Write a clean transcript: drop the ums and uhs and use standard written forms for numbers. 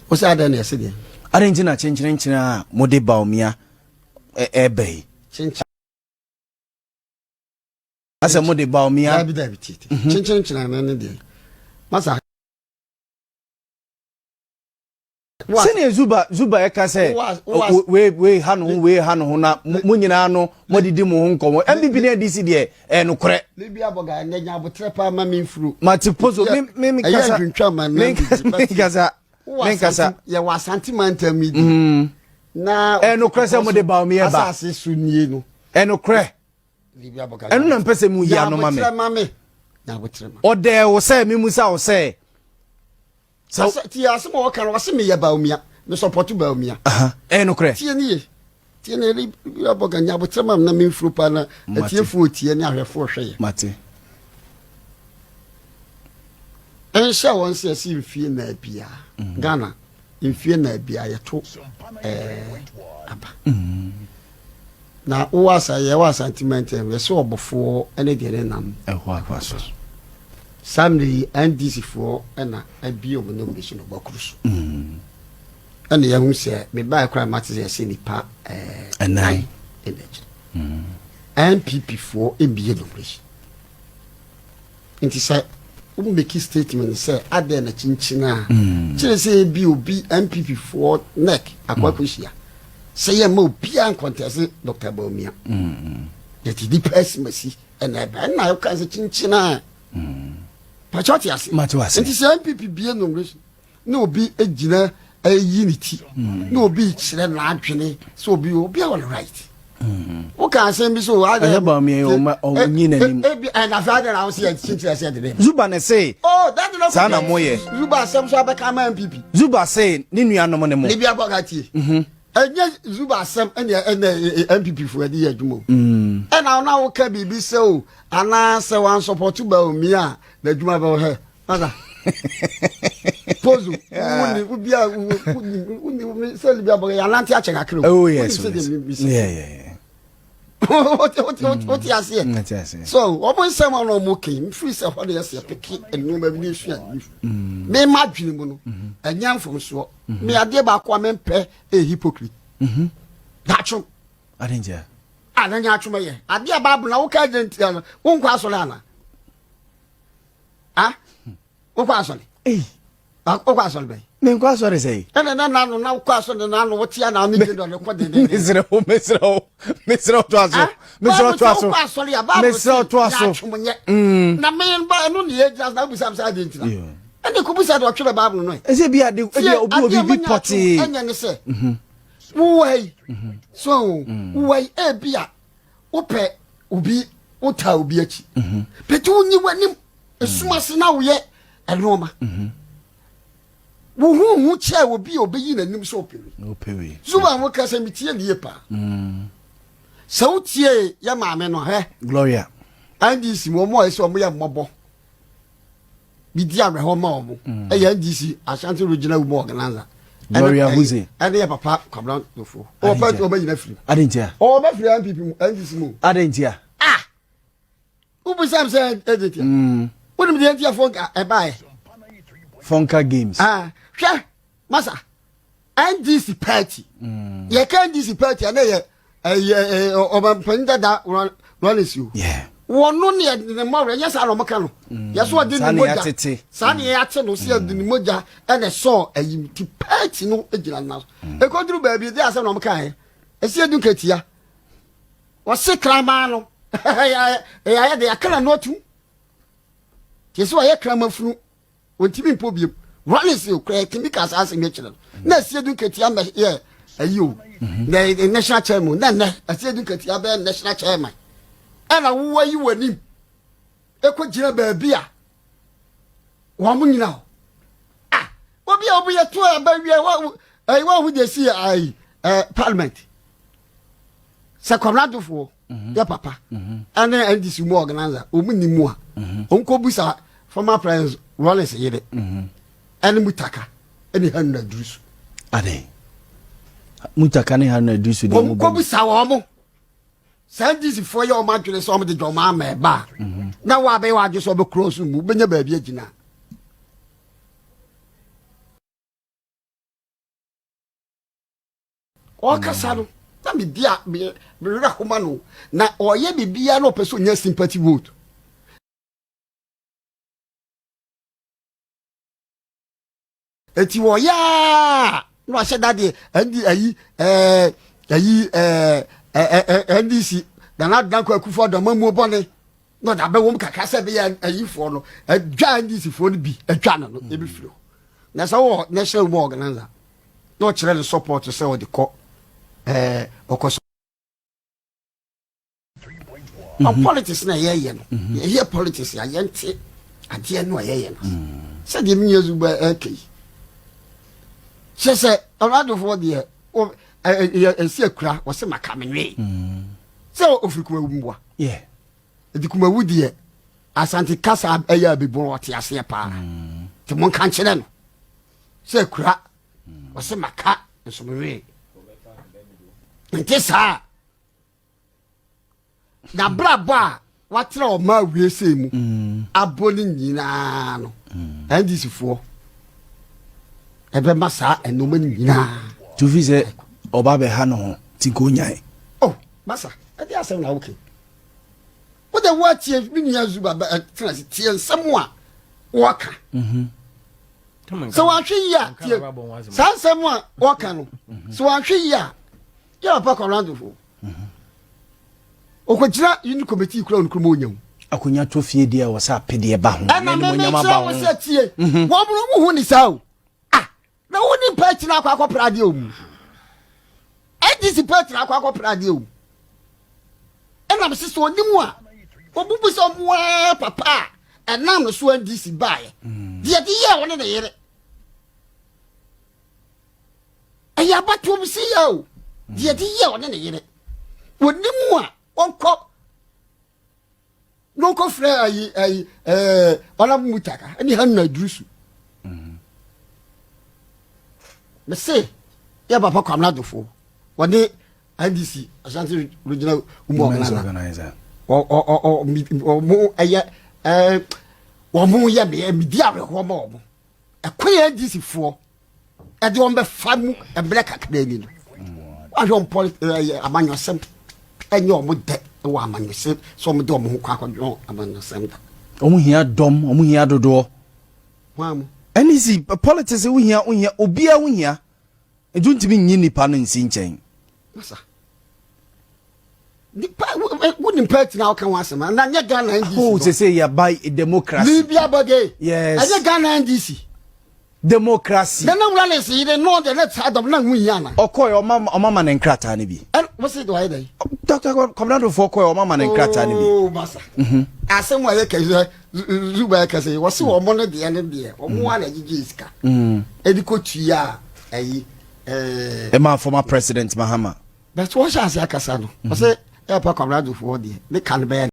Wo sɛ adɛn na ɛse deɛ? Adɛn nti na kyenkyerenkyene a mode Bawumia ɛɛba yi? Kyenkyen. Asɛ mode Bawumia. Dabi dabi tete. Mhm. Kyenkyerenkyene no ne deɛ. Masa. Sɛnea Zuba Zuba ɛka sɛ wei wei ha no ho wei ha no ho na mo nyinaa no modidi mo ho nkɔmmɔ MPP ne NDC deɛ ɛyɛ nokorɛ. Libya bɔga ɛnɛ nya abotrɛ paa ma me mfuro. Mate poso me me me kasa me kasa me kasa. Yɛ wɔ Asante mantam yi di. Mm. Na ɛyɛ nokorɛ sɛ mode ba omi ɛba. Asase so nie no. Ɛyɛ nokorɛ. Ɛno na mpɛ sɛ mu yi ano ma me. Ɔdɛɛ wo sɛ me musa wo sɛ. Sɛ tie asɛm a ɔka no ɔse meyɛ Bawumia me support Bawumia. Ɛyɛ nokorɛ. Tie ne ye tie ne ye abɔ ga nya abotrɛ ma na memfuro paa na atiefoɔ tie ne ahwɛfoɔ hwɛ yɛ. Mate. Ɛnhyɛ wɔn sɛ ɛsi mfie na abia mhm. Ghana mfie na abia yɛto ɛɛ aba. Mhm. Na wowɔ asa yɛwɔ Asante mantam yɛsɛ ɔbɔfoɔ ne deɛ ne nam ɛhɔ akwa so. Saa mmerɛ yi NDC foɔ na abue wɔn nomination wɔ Bakuru so. Ɛna yɛahu sɛ mebaeɛ koraa mate sɛ yɛsɛ nipa ɛnan ɛna akyire. NPP foɔ mbie nomination. Nti sɛ wo make statement sɛ adɛn na kyinkyin a kyerɛ sɛ ebi obi NPP foɔ neck akɔ akɔhyia sɛ yɛmma obiara nkɔntɛse Dr. Bawumia. Yɛte nipa asimasi ɛna ɛba ɛna ɛka sɛ kyinkyin a pakyɛ ɔte ase nti sɛ npp bie nomination na obi gyina ayi ne ti mm. na obi kyerɛ n'adwene sɛ obi obi a wɔn right mm. woka asɛm bi so ɛyɛ ba mi ɔma ɔnyi n'anim ebi ɛna afei adɛ na ahosuo yɛ kyinkyin ɛsɛ ɛde ne zuba ne se oh dadi na saa na mo yɛ zuba asɛm so abɛka ama npp zuba se ne nuanom ne mo ne bi abɔ ka tie mhm. Ɛnyɛ Zuba asɛm ɛna ɛna NPP fo ɛde yɛ adwuma o. Mm. Ɛna ɔna woka biribi sɛ o anaa sɛ wɔn sɔpɔto Bawumia a n'adwuma bɛwɔ hɛ. Masa. Pozo wuni obi a wuni wuni sɛ libi abɔ yɛ anante akyɛ kakra o. Oh yes. Oh, yes. Yeah yeah yeah. Wote aseɛ. So wɔn nsɛm a na wɔn kɛn mfiri sɛ hɔ de yɛ sɛ peke nneɛma bi ne esua bi. Mɛma adwene mu no ɛnyɛ mfomsoɔ. Me adeɛ baako a mempɛ ɛyɛ hypocrite. Mhm. Nyaatwom. Ade ntia. A na nyaatwom yɛ. Adeɛ a Bible na woka agye ntia no, wonkɔ asɔre ana? Ah? Wokɔ asɔre? Ei. Wokɔ asɔre bɛn? Menkɔ asɔre sɛ yi. Ɛna na nano na wokɔ asɔre na nano wote ana ne gye dɔ ne kɔ denden. Mesrɛ wo, mesrɛ wo, mesrɛ wo to aso. Mesrɛ wo to aso. Wokɔ asɔre a Bible Mesrɛ wo to aso. nyaatwom nyɛ. Mm. Na me ba ɛno ne yɛ gyina na wobisa me sɛ adeɛ ntina. Ɛnna kɔbisa deɛ ɔtwerɛ Bible no ɛ. Ɛsɛ bi ade ebi obi wɔ biribi pɔtee. Ɛnyɛ ne sɛ mhm. wowɔ ha yi mhm. so mhm. wowɔ yi ebi a wopɛ obi wotaa obi akyi pɛti wonyi w'anim esum ase na woyɛ ɛnoɔma wo ho hu kyɛ obi a obeyi n'anim sɛ ɔpɛ wei zuba ho kasa mi tie nie paa mm. sɛ wotie yɛ maame no hɛ Gloria NDC wɔn a ɛsɛ wɔn yɛ mmɔbɔ. bidi awerɛhɔ ma wɔn mm. ɛyɛ ndc ashanti regional women organizer gloria huze ɛne yɛ papa kwabena dofo ɔbɛ ɔbɛ nyina firi adi ntia ɔbɛ firi npp mu ndc mu adi ntia ah wobisam sɛ ɛdi ntia mm. wonim deɛ ntia fɔnka ɛbaeɛ fɔnka games ah hwɛ masa ndc party mm. yɛka ndc party a na yɛ ɛyɛ ɔbɛnpanyin dada rollins o wɔno ne yɛ ne mmɔwerɛ nyɛ saa na ɔmoka no mm. yɛ so ɔde ne mogya saa ne yɛate no sɛ yɛde ne mogya ɛna ɛsɔɔ ayi ti party no gyina nna so mm. ɛkɔduru baabi de asɛm na ɔmoka ɛ ɛsi edu nkatia wɔse kraman no ɛyɛ ayɛ de yɛakra no atum te sɛ ɔyɛ kraman funu Ontumi mpo biom. Rawlings kura tumi ka saa asɛm yi kyerɛ no. Na Asiedu Nketia mɛ yɛ ayi o. Mhm. Na eh, national chairman na nnɛ Asiedu Nketia bɛyɛ national chairman. Ɛna wowɔ yi w'anim ɛkɔ gyina baabi a wɔn nyina hɔ. Ah, obi a obi yɛ to aba wie wa ɛyi wɔn ho de si ayi ɛɛ parliament. Sɛ kɔmradofoɔ. mhm. yɛ papa mhm. ɛne ndc mu organizer wɔn ni mu a mhm. wɔn kɔ busa former president Rawlings yere ɛne mutaka ɛne Haruna Iddrisu. ade mutaka ne Haruna Iddrisu de wɔn kɔ busa wɔn mo saa ndc foɔ yɛ wɔn adwene sɛ wɔn de dwom ama ɛba na wɔn abɛyɛ wɔn adwene sɛ wɔbɛ kuro so mu bɛnya baabi agyina. Ɔkasa no na medi a me werɛ homa no na ɔyɛ biribiara na ɔpɛ sɛ ɔnya sympathy vote. Eti wɔyɛ a na wahyɛ da deɛ ɛndi ayi ɛɛ ayi ɛɛ ɛɛ NDC Nana Addo Dankwa Akufo Addo amamuo bɔne na ɔde abɛwɔ mu kakra sɛ ɛbɛyɛ ayifoɔ no adwa NDC foɔ no bi adwa no no ebi firi hɔ na sɛ wɔ national women organizer na ɔkyerɛ ne support sɛ ɔde kɔ ɛɛ ɔkɔ so. Mm-hmm. Politics na yɛyɛ no mm-hmm. yɛyɛ politics a yɛnte adeɛ no a yɛyɛ no mm. sɛdeɛ me nua zuba ɛka yi kyɛ sɛ ɔradofoɔ deɛ ɛsi akura wɔsɛ maka me nwee mm. sɛ ɔfiri kumawu mboa ɛdi kumawu deɛ asante kasa ɛyɛ abɛbu ɔte aseɛ paa mm. nti monka nkyerɛ no sɛ akura wɔsɛ maka nsomwee nte saa N'abrabɔ a watrɛ ɔma awie sei mu mm. abɔ no nyinaa no mm. NDC foɔ ɛbɛma saa ɛnoma no nyinaa. Tufi sɛ ɔba bɛha no ho ti nka onyae. Oh masa ɛde asɛm na woke wode woatie me nua Zuba tena se tie nsɛm a wɔka mhm. sɛ wɔahwe yi a tie saa nsɛm a wɔka no mhm. sɛ wɔahwe yi a yɛ papa kɔrandofo ɔkɔgyina unit committee kura ɔno kuruma ɔnya mu akonya tɔ fie deɛ wɔ sɛ apedeɛ ba ho ɛna memekyerɛ wo sɛ tie mhm. wɔn mo mu hu ne saa o ah na wo ni mpa akyina akɔ akɔpra adeɛ o mu ndc pa akyina akɔ akɔpra adeɛ o ɛna mese sɛ ɔnim a ɔbubu sɛ ɔmo papa a ɛnam no so ndc baeɛ mm. deɛ de yɛ ɔne ne yere Ɛyɛ abatoɔ mu si yɛ o. Deɛ de yɛ ɔne ne yere. Wɔni mu a wɔnkɔ na wɔnkɔ frɛ ayi ayi ɛɛ ɔnam mutaka ɛne hanna adurusu. Mese yɛ papa Kwamina Dofo wɔne NDC Ashanti Regional Women Organizer wɔn ɛyɛ ɛɛ wɔn yɛ mɛ medi awerɛhoɔ ma wɔn ɛkwan yɛ NDC foɔ. ɛde wɔn bɛfa mu mmerɛ kakra ni no wahwɛ wɔn pɔli ɛyɛ amanyɔsɛm ɛnyɛ wɔn dɛ wɔ amanyɔsɛm sɛ wɔn de wɔn ho kɔ akɔdwɔn amanyɔsɛm da. Wɔn hia dɔm, wɔn hia dodoɔ. Wɔn mu. Ɛne si politics wo hia wo hia obiara wo hia nti ntumi nyi nipa no nsi nkyɛn. Masa. Nipa wo nipa atina woka ho asɛm na nyɛ Ghana NDC. Oh sɛ sɛ yɛba democracy. Libya bɔge. Yes. Ɛnyɛ Ghana NDC. Democracy. Nana Wura ne yere no de ne saa dɔm na ho hia na. Ɔkɔɛ ɔma ɔma ma ne nkrataa no bi. Ɛn wo se de wayɛ dɛn? Dr. Kɔmnadofoɔ kɔɛ ɔma ma ne nkrataa no bi. Oh masa. Mhm. Asɛm a yɛ kɛse Zuba yɛ kɛse wɔse wɔn no deɛ ne deɛ wɔn a na gyegye sika. Ɛde kɔ tua ɛyi. Ɛma former president Mahama. But wɔhyɛ ase akasa no, ɔsɛ ɛyɛ pa Kwabena Duffuor deɛ ne ka no bɛyɛ.